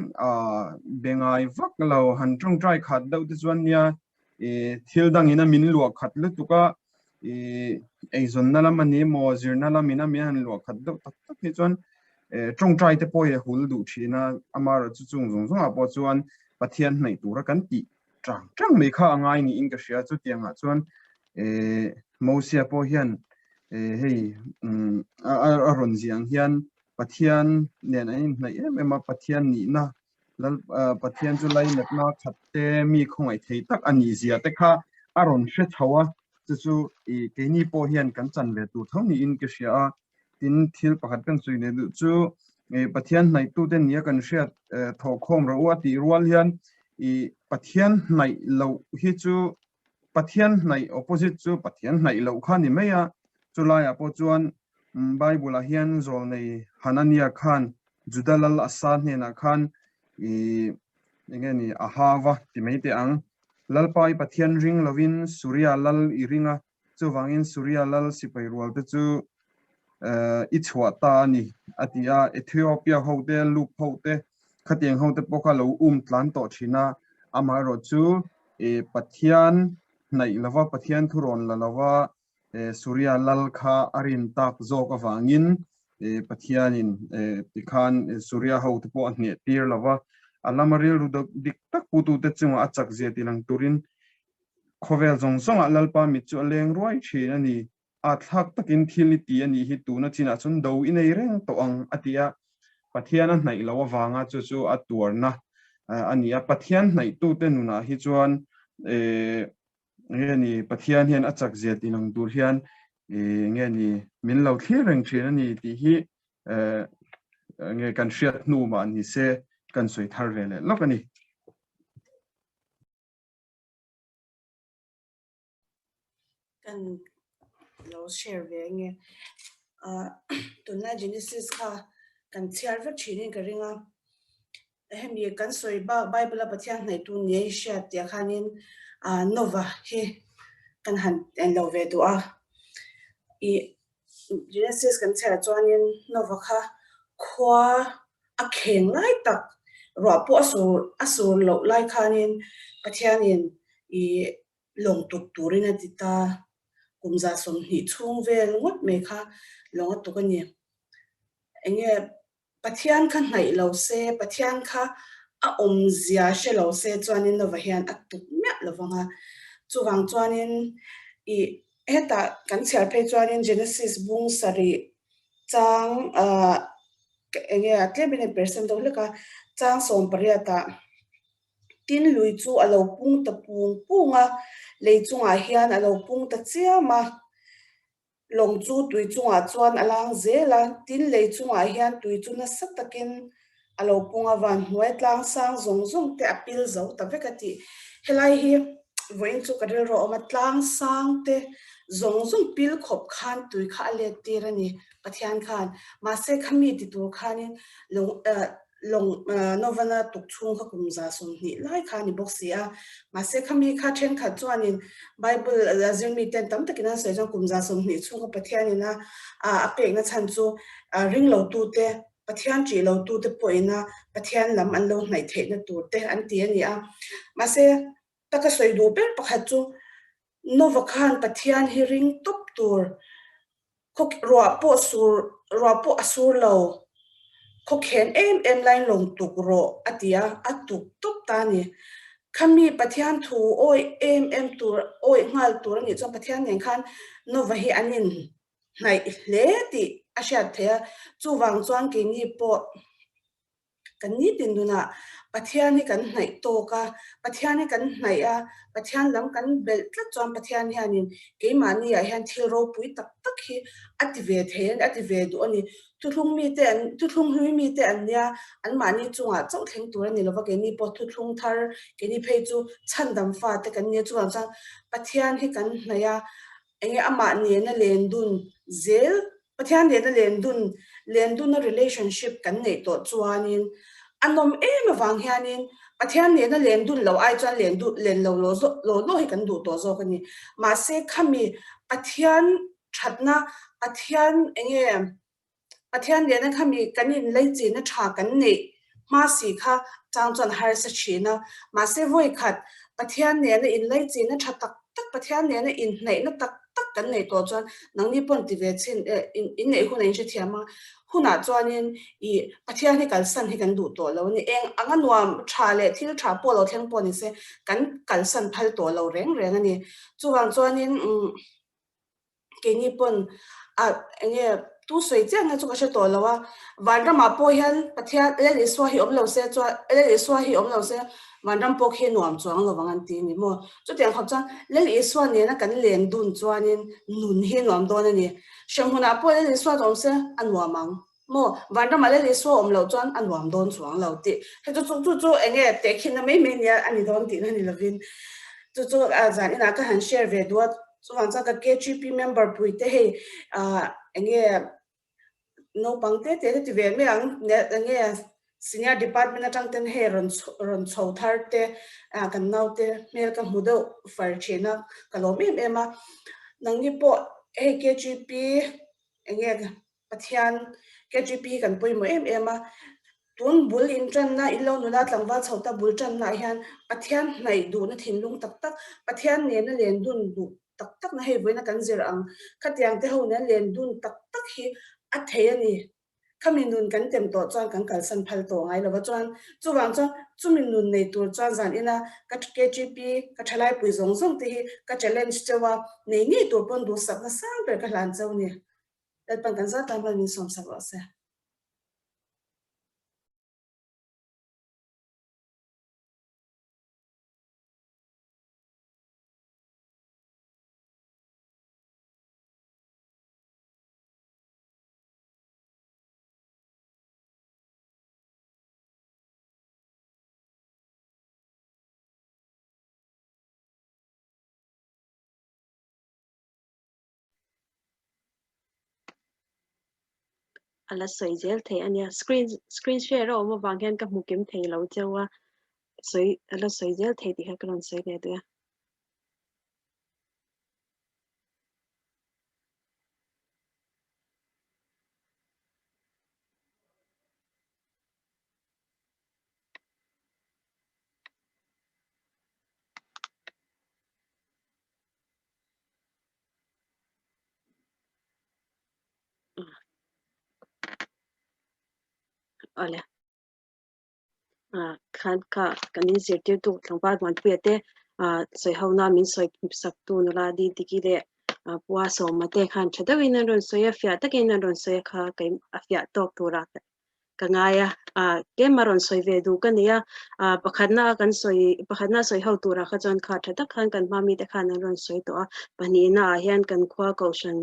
be ngai vak lo han tawngtai khat deuh te chuan nia thil dangin a min luah khat lutuk a, eizawnna lam a ni emaw zirna lamin a min han luah khat deuh tak tak hi chuan tawngtai te pawh hi a hul duh thin a, amaherawhchu chung zawng zawngah pawh chuan Pathian hnaih tura kan tih tang tang mai kha a ngai niin ka hria chutiangah chuan Mosia pawh hian hei a rawn ziah ang hian Pathian nen an inhnaih em em a, Pathian nihna lal Pathian chu lainatna khat te mi khawngaih thei tak a nih zia te kha a rawn hre chho a, chu chu keini pawh hian kan chan ve tur tho niin ka hria a. Tin, thil pakhat kan sawi leh duh chu Pathian hnaihtute nia kan hriat thawhkhawm rawh u a tih rual hian Pathian hnaih loh hi chu Pathian hnaih opposite chu Pathian hnaih loh kha ni mai a, chulaiah pawh chuan Bible-ah hian zawlnei Hanania khan Juda lal Asa hnenah khan enge ni a hava ti mai teh ang. Lalpa i Pathian ring lovin Suria lal i ring a, Chuvangin Suria lal sipai rualte chu i chhuah ta a ni, a ti a. Ethiopia hote, Lub hote, khatiang hote pawh kha lo um tlan tawh thin a. Amaherawh chu Pathian hnaih lova, Pathian thurawn la lova Suria lal kha a rin tak zawk avangin Pathianin tikhan Suria hote pawh a hneh tir lova. A lama rilru dik tak putute chungah a chakzia tilang turin Khawvel zawng zawngah Lalpa mit chu a leng ruai thin a ni. A thlak takin thil i ti a nih hi tuna chinah chuan do i nei reng tawh ang a ti a. Pathian a hnaih loh avanga chu chu a tuarna a ni a. Pathian hnaihtute nunah hi chuan nge ni Pathian hian a chakzia ti lang tur hian nge ni min lo thlir reng thin a ni tih hi nge kan hriat hnu mah ni se kan sawi thar ve leh lawk a ni. Kan lo share ve nge. Tunlai Genesis kha kan chhiar vek thinin ka ring a. Hemi kan sawi bak Bible a Pathian hnaihtu nia i hriat tih ah khanin Nova hi kan han en lo ve duh a. I Genesis kan chhiar chuanin Nova kha khua a kheng lai tak ruah pawh a sur a sur loh lai khanin Pathianin i lawng tuk turin a ti ta. Kum 120 chhung vel ngawt mai kha lawng a tuk a ni. Enge Pathian kha hnaih lo se, Pathian kha a awmzia hre lo se chuanin Nova hian a tuk miah lo vang a. Chuvang chuanin i hetah kan chhiar phei chuanin Genesis bung sarih chang enge a tlemin a percent deuh hlek a, chang 18 ah tin lui chu a lo pung ta pung pung a, lei chungah hian a lo pung ta chiam a. Lawng chu tui chungah chuan a lang zel a, tin lei chungah hian tui chu nasa takin a lo pung a, van hnuai tlang sang zawng zawng te a pil zo ta vek a tih. Helai hi vawiin chu ka rilru a awm a, tlang sang te zawng zawng pil khawp khan tui kha a let tir a ni Pathian khan. Mahse khami ti tur khanin lawng Lawng Novana tuk chhung kha kum 120 lai kha a ni bawk si a. Mahse khami kha thenkhat chuanin Bible a zirmi ten tam takin an sawi chuan kum 120 chhung kha Pathianin a a pekna chhan chu ring lotute, Pathian ṭih lotute pawhin a Pathian lam an lo hnaih theihna tur te an ti a ni a. Mahse taka sawi duh ber pakhat chu Nova khan Pathian hi ring tawp tur Khaw ruah pawh sur ruah pawh a sur lo. Khaw khen em em laiin lawng tuk rawh a ti a, a tuk tawp ta a ni. Khami Pathian thu awih em em tur awih nghal tur a nih chuan Pathian nen khan Nova hi an in hnaih hle tih a hriat theih a, chuvang chuan keini pawh. Kan nitin nunah Pathian hi kan hnaih tawk a, Pathian hi kan hnaih a, Pathian lam kan belh tlat chuan Pathian hianin keimahni ah hian thil ropui tak tak hi a ti ve thei a ni, a ti ve duh a ni. Thuthlung mite an, thuthlung hlui mite an nia, anmahni chungah chauh thleng tur a ni lova, keini pawh thuthlung thar, keini phei chu chhandam fate kan nia, chuvang chuan Pathian hi kan hnaih a, enge amah nena len dun zel, Pathian nena len dun, len dunna relationship kan neih tawh chuanin a nawm em avang hianin Pathian nena len dun lo ai chuan len duh, len lo law law law hi kan duh tawh zawk a ni. Mahse khami Pathian thatna Pathian enge Pathian nena khami kan inleichina tha kan neih hma si kha chang chuan harsa thin a, mahse vawi khat Pathian nena inleichina tha tak tak Pathian nena inhnaihna tak tak kan neih tawh chuan nangni pawn ti ve chhin eh inneih hun a inhrethiam a, hunah chuanin ih Pathian hi kalsan hi kan duh tawh lo a ni, eng anga nuam tha leh thil tha pawh lo thleng pawh ni se kan kalsan phal tawh lo reng reng a ni. Chuvang chuanin umm. Keini pawn a enge tu sawi chiah nge chu ka hre tawh lo a, vanramah pawh hian Pathian Lal Isua hi awm lo se chuan Lal Isua hi awm lo se vanram pawh khi nuam chuang lo vang an ti a ni maw? Chutiang khawp chuan Lal Isua nena kan len dun chuanin nun hi nuam dawn a ni. Hremhmunah pawh Lal Isua chu awm se a nuam ang maw? Vanramah Lal Isua awm loh chuan a nuam dawn chuang lo tih hei chu chu chu enge tehkhinna mai mai nia a ni dawn tihna ni lovin chu chu zan inah ka han share ve duh a. Chuvang chuan ka KGP member pui te hei ah enge naupang te te te ti ve mai ang enge senior department atang ten hei rawn rawn chho thar te ah kan naute hmel ka hmu deuh far thin a ka lawm em em a nangni pawh hei KGP enge Pathian KGP hi kan pawimawh em em a, tun bul intanna, in lo nula tlangval chho ta bul tanna ah hian Pathian hnaih duhna thinlung tak tak, Pathian nena len dun duh tak takna hei vawiina kan zir ang, khatiang te ho nen len dun tak tak hi a thei a ni. Khami nun kan tem tawh chuan kan kalsan phal tawh ngai lova chuan chuvang chuan chumi nun nei tur chuan zan ina ka KGP ka thalaipui zawng zawng te hi ka challenge cheu a, nei ngei tur pawn duhsakna sang ber ka hlan cheu ni. Lalpan kan zat tan hman min sawmsak rawh se. A la sawi zel thei a nia screen screen share a awm avang hian ka hmu kim thei lo cheu a sawi a la sawi zel thei tih kha ka rawn sawi leh duh a. Awle. Ah, khan kha kan in zirtirtu tlangval Muanpuia te ah sawi ho na min sawi sak tu nula di diki leh ah pua sawma te khan tha deuhin an rawn sawi a fiah takin an rawn sawi a kha kei a fiah tawk tura ka ngai a, ah tlem a rawn sawi ve duh ka nei a, ah pakhatna kan sawi pakhatna sawi ho turah kha chuan kha tha tak khan kan hma mite khan an rawn sawi tawh a, pahnihna ah hian kan khua kohhran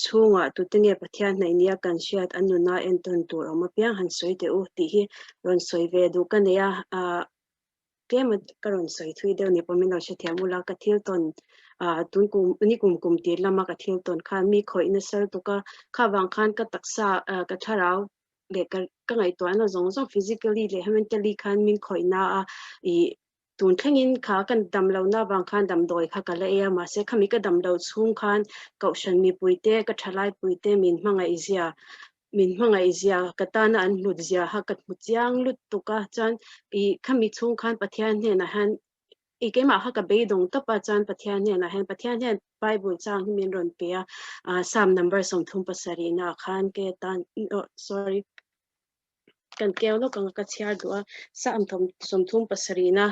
chhungah tute nge Pathian hnaih nia kan hriat an nuna entawn tur awm apiang han sawi teh u tih hi rawn sawi ve duh ka nei a, ah Tlem a ka rawn sawi thui deuh ni pawh min lo hrethiam ula, ka thil tawn ah tun kum ni kum kum tir lama ka thil tawn khan mi khawih nasa lutuk a, kha vang khan ka taksa ah ka thlarau leh ka ka ngaihtuahna zawng zawng physically leh mentally khan min khawih na a, ih tun thlengin kha ka dam lohna avang khan damdawi kha ka la ei a, mahse khami ka dam loh chhung khan kohhran mipuite ka thalaipui te min hmangaih zia min hmangaih zia ka tana an hlut zia kha ka hmu chiang lutuk a chuan ih khami chhung khan Pathian hnenah hian ih keimah kha ka beidawng tawp a chuan Pathian hnenah hian Pathian hian Bible chang hi min rawn pe a ah Psalm number 37 naah khan ke tan oh sorry kan keu lawk ang a ka chhiar duh a Psalm 37 na.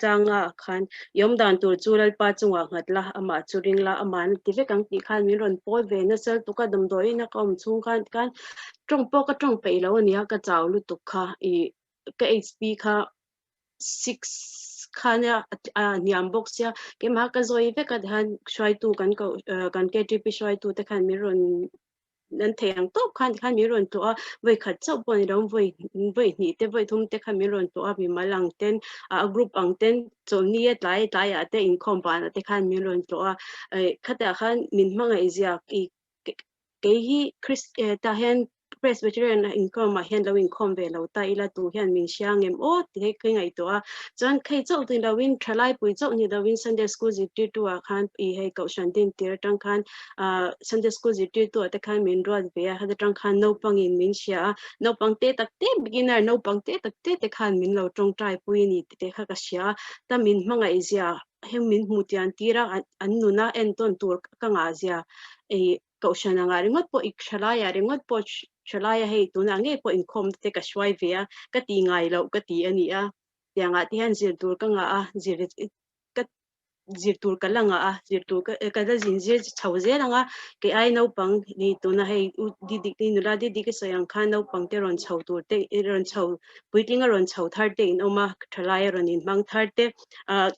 changa khan i awm dan tur chu Lalpa chungah nghat la, amah chu ring la, amah an ti vek ang tih khan min rawn pawl ve nasa lutuk a, damdawiin a ka awm chhung khan tikhan tawng pawh ka tawng peih lo ania, ka chau lutuk kha ih ka HP kha six khan a hniam bawk sia, keimah ka zawi vek a tikhan hruaitu kan koh kan KTP hruaitu te khan min rawn an thei ang tawp khan tikhan min rawn tlawh a, vawi khat chauh pawh ni lo vawi vawi hnih te vawi thum te kha min rawn tlawh a mimal ang ten a group ang ten chawlhni a tlai tlaiah te inkhawm banah te khan min rawn tlawh a, khatah khan min hmangaih zia ih kei hi Chris tah hian Presbyterian inkhawm ah hian lo inkhawm ve lo ta ila tu hian min hria ngem aw tih hi ka ngaihtuah a, chuan khei chauh ni lo in thalai pui chauh ni lo in Sunday school zirtirtu ah khan ih hei kohhran din tir atang khan ah Sunday school zirtirtu ah te khan min ruat ve a, heta tang khan naupang in min hria a, naupang te tak te beginner naupang te tak te te khan min lo tawngtai pui a ni tih te kha ka hria a, ta min hmangaih zia heng min hmuh tian tir a an nuna entawn tur ka ngah zia ih Kohhran angah ringawt pawh i thalaiah ringawt pawh thalaia hei tunah ngei pawh inkhawm te ka hruai ve a, ka ti ngai loh ka ti a ni a, tiangah te hian zir tur ka ngah a, zir ka zir tur ka la ngah a, zir tur ka ka la zin zir chho zel ang a, kei ai naupang ni tuna hei u Didik ni nula Didik i sawi ang khan naupang te rawn chho tur te rawn chho puitling a rawn chho thar te in awm a, thalai a rawn inhmang thar te ah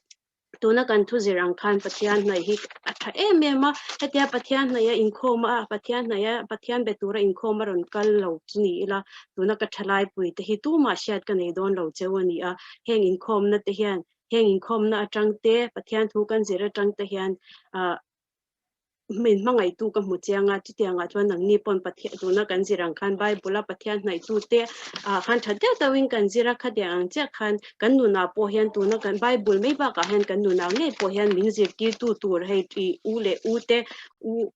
Tuna kan thu zir ang khan Pathian hnaih hi a tha em em a, hetia Pathian hnaih a inkhawm a, Pathian hnaih a Pathian be tura inkhawm a rawn kal lo chu ni ila, tuna ka thalaipui te hi tumah hriat ka nei dawn lo cheu a ni a, heng inkhawmna te hian, heng inkhawmna atang te, Pathian thu kan zir atang te hian ah min hmangaihtu ka hmu chiang a, chutiangah chuan nangni pawn Pathian tuna kan zir ang khan Bible a Pathian hnaihtu te ah khan tha deuh deuhin kan zir a, khatiang ang chiah khan kan nunah pawh hian tuna kan Bible mai bakah hian kan nunah ngei pawh hian min zirtirtu tur hei ih u leh u te u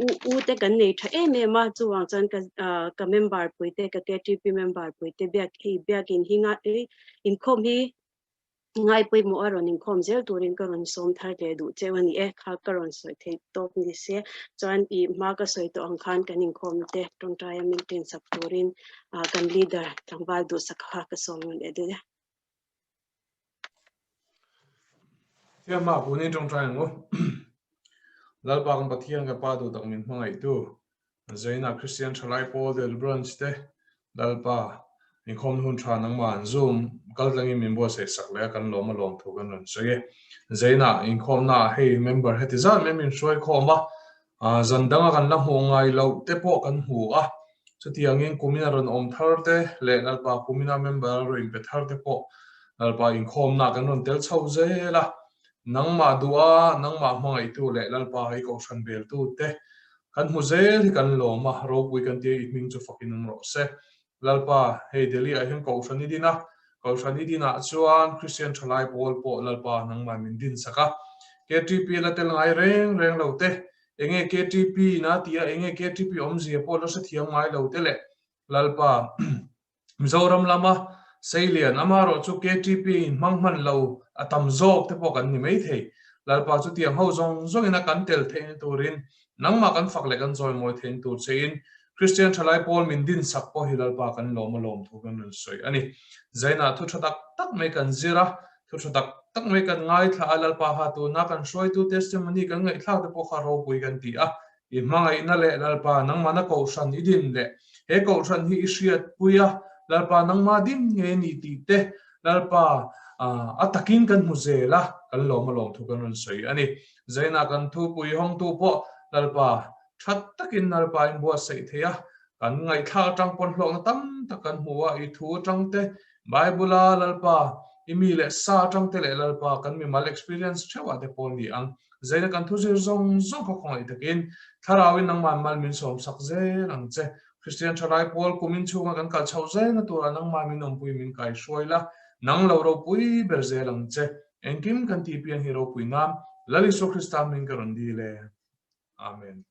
u u te kan nei tha em em a, chuvang chuan ka ah ka member pui te ka KTP member pui te biak hei biakin hi nga inkhawm hi Ngai pawimawh a rawn inkhawm zel turin ka rawn sawm thar leh duh cheu a ni e, kha ka rawn sawi theih tawk ni se chuan i hma ka sawi tawh ang khan kan inkhawm te tawngtaia min tinsak turin kan leader tlangval duhsak kha ka sawm rawn leh duh e. Thiam hma punin tawngtai ang u. Lalpa kan Pathian ka Pa duh tak min hmangaihtu Zaina Christian Thalai Pawl Del Branch te Lalpa inkhawmna hun tha nangmah an Zoom kal tlangin min buatsaih sak leh a kan lawm a lawm thu kan rawn sawi e. Zaina inkhawmna ah hei member heti zat mai min hruai khawm a, zan danga kan la hmuh ngai loh te pawh kan hmu a, chutiangin kumina rawn awm thar te leh Lalpa kumina member a rawn inpe thar te pawh Lalpa inkhawmna ah kan rawn tel chho zel a, nangmah duha nangmah hmangaihtu leh Lalpa i kohhran beltu te Kan hmu zel hi kan lawm a, ropui kan tia i hming chu fakin awm rawh se. Lalpa, hei Delhi ah hian Kohhran i din a, Kohhran i din ah chuan Christian thalai pawl pawh Lalpa nangmah min din sak a. KTP la tel ngai reng reng lo te, enge KTP na tia enge KTP awmzia pawh la hrethiam ngai lo te leh Lalpa Mizoram lama Seilian amaherawh chu KTP in hmang hman lo a tam zawk te pawh kan ni mai thei. Lalpa chu tiang ho zawng zawngin a kan tel theihna turin nangmah kan fak leh kan zawimawi theihna tur chein Kristian thalai pawl min din sak pawh hi Lalpa kan lawm a lawm thu kan rawn sawi a ni. Zainah thu tha tak tak mai kan zir a, thu tha tak tak mai kan ngaithla a, Lalpa ha tuna kan hruaitu testimony kan ngaihthlak te pawh kha ropui kan ti a, I hmangaihna leh Lalpa nangmahna kohhran i din leh he kohhran hi i hriatpui a, Lalpa nangmah din nge ni tih te Lalpa a takin kan hmu zel a, kan lawm a lawm thu kan rawn sawi a ni. Zainah kan thupui hawngtu pawh Lalpa that takin Lalpa in buatsaih thei a, kan ngaihthlak atang pawn hlawkna tam tak kan hmu a, i thu atang te Bible-a Lalpa i mi leh sa atang te leh Lalpa kan mimal experience theuhah te pawh ni ang. Zaina kan thu zir zawng zawng kha khawngaih takin Thlarauin nangmah mal min sawm sak zel ang che. Kristian thalai pawl kumin chhunga kan kal chhoh zelna turah nangmah min awmpui min kai hruai la, nang lo ropui ber zel ang che. Engkim kan tih pian hi ropui nan Lal Isua Krista hming ka rawn dil e. Amen.